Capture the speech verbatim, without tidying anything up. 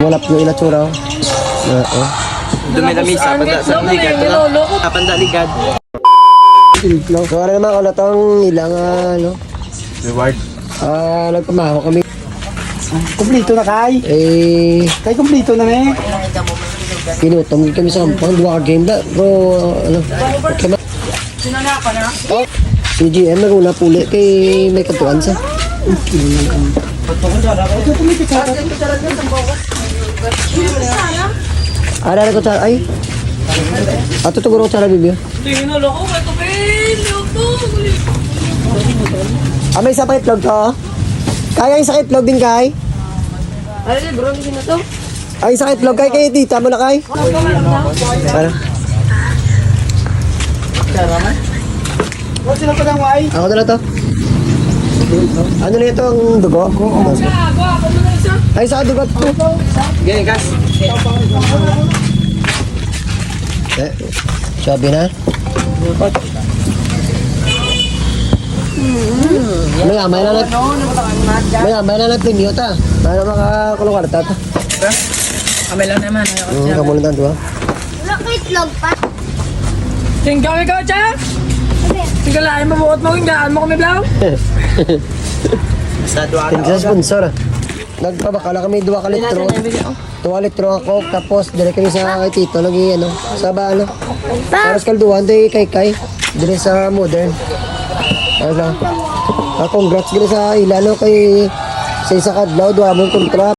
Wala po yung inatsura. Oo. Dumila misa, panda sa ligad. Panda ligad. So, ano naman, ano tong ilang, ah, ano? Reward. Ah, nagpamahaw kami. Kumplito na, Kay. Eh, Kay, kumplito na, me. Kinutom kami sa kampang, duha ka game da. Pero, ano, okay na. Oh, si G M naguna puli kay may katuan sa. Ara, ara ko ta-, ay. Ato to guro tara, bibi. Ah, may isa pa itlog to, oh. Kay, isa ka itlog din, Kay. Ay, bro, hindi na to. Ay, isa ka itlog, Kay, kay tita mo na, Kay. Ano? What's up, Padang Wai? Ako na lang to. Ano na ito, ang dugo? Ay, sa dugo to. Gaya, gas. Eh, sabi na. May amay na lang. May amay na lang premyo ta. Para makakulong ka na ta. Amay lang naman. Hmm, kamu lang to, ah. Wala ka itlog pa. Tinggaw ikaw, Cha? Tinggal ay mabuot mo, tinggaan mo kami, Blau. Sa duha Thanks sa sponsor. Nagpabakala kami duha ka litro. Duha litro ako, tapos dire kami sa kay Tito, lagi ano, sa ba ano? Tapos kalduhan, di kay kay, dire sa modern. Ano? Ah, congrats dire sa ila, no, kay sa isa ka adlaw, duha mong kontra,